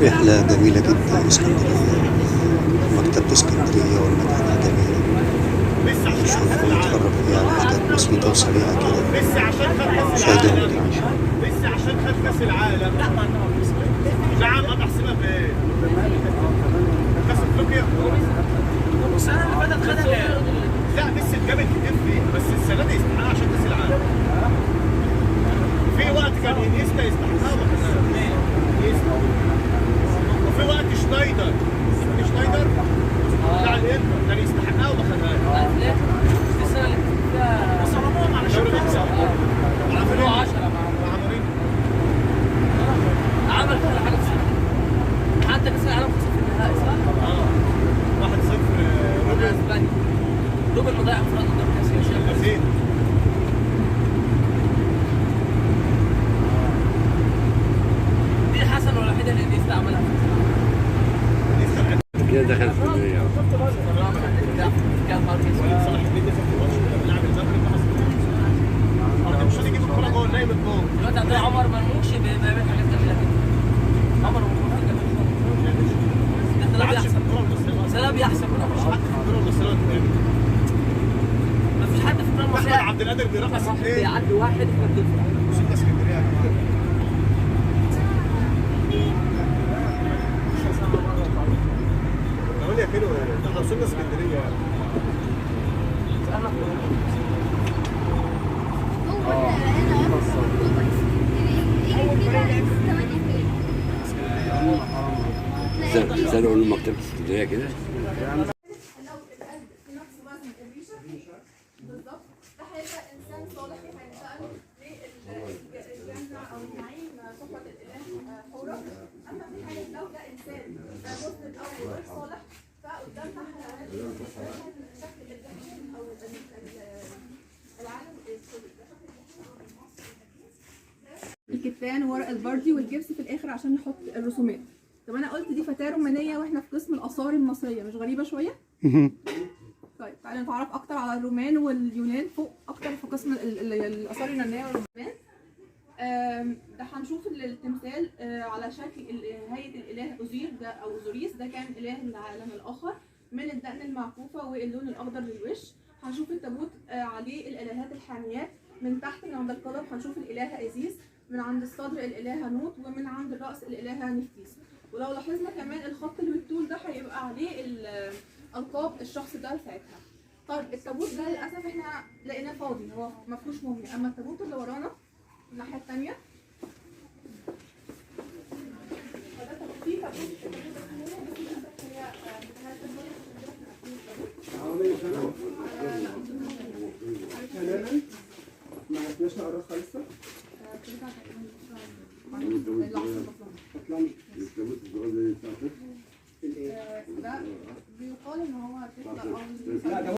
رحلة جميلة جدا لإسكندرية، مكتبة اسكندرية والمتاحف الجميلة. نشوف ونتفرج فيها على حاجات بسيطة وسريعة كده. مشاهدة ممتعة إن شاء الله. ميسي عشان خد كاس العالم. نعم انا احسبها بايه؟ كاس افريقيا. السنة اللي فاتت خدها. لا ميسي اتجابت كتير فيها، بس السنة دي يستحقها عشان كاس العالم. في وقت كان انيستا يستحقها وما خدهاش. انيستا. وفي وقت شنايدر، شنايدر بتاع الانتر كان يستحقها وما خدهاش. لا دي السنة اللي كسب فيها وصرموهم على دوري شكل 10 مع مورينيو. عمل كل حاجة في السنة، حتى كاس العالم خسر في النهائي صح؟ اه 1-0 قدام روبن اسبانيا. روبن مضيع انفراد قدام كاسياس. لازين. دي الحسنة الوحيدة اللي انيستا عملها في كاس العالم. كده دخل اسكندرية. كان ماركيز وليد صلاح الدين نزل في الماتش كنا بنلعب المغرب 1-0. انت مش راضي يجيب الكورة جول، نايم الجول. دلوقتي عندنا عمر مرموش بيعمل حاجات جميلة جدا. عمر مرموش جميل خالص. ده ما لا عادش في بيحسب، الكورة المصرية ده لا بيحسب. مفيش حد في الكورة المصرية قدامي. مفيش حد في الكره احمد المصرية. عبد القادر بيرقص واحد اثنين. بيعدي واحد احنا بنفرح. وصلنا اسكندرية يا جماعة. 8 كيلو ده احنا وصلنا اسكندرية يعني. هو هنا يجي كده 8 كيلو. سألوا من مكتبة اسكندرية كده. لو القلب في نفس وزن الريشة بالظبط، ده هيبقى انسان صالح هينتقل للجنة او النعيم صحبه الاله حوره. اما في حاله لو ده انسان مسلم او غير صالح، فقدامنا شكل الجحيم او العالم الكتان وورق البردي والجبس في الاخر عشان نحط الرسومات. طب انا قلت دي فتاة رومانية واحنا في قسم الاثار المصرية، مش غريبة شوية؟ طيب تعالى نتعرف اكتر على الرومان واليونان فوق اكتر في قسم الاثار اليونانية والرومان. ده هنشوف التمثال على شكل هيئة الاله اوزير ده او اوزوريس، ده كان اله العالم الاخر من الدقن المعكوفه واللون الاخضر للوش. هنشوف التابوت عليه الالهات الحاميات، من تحت من عند القدم هنشوف الالهة ايزيس، من عند الصدر الالهة نوت، ومن عند الراس الالهة نفتيس. ولو لاحظنا كمان الخط اللي بالطول ده هيبقى عليه القاب الشخص ده ساعتها. طيب التابوت ده للاسف احنا لقيناه فاضي، هو ما فيهوش موميا. اما التابوت اللي ورانا الناحية الثانية فده فيه تابوت، التابوت ده فيه موميا، بس للاسف هي انتهت الموميا عشان كده احنا قافلين التابوت. تماما ما عرفناش نقراها خالص. بترجع تقريبا العصر البطلمي. اطلع مش التابوت الصغير ده بتاع طفل. الايه؟ ده بيقال ان هو طفل او لا ده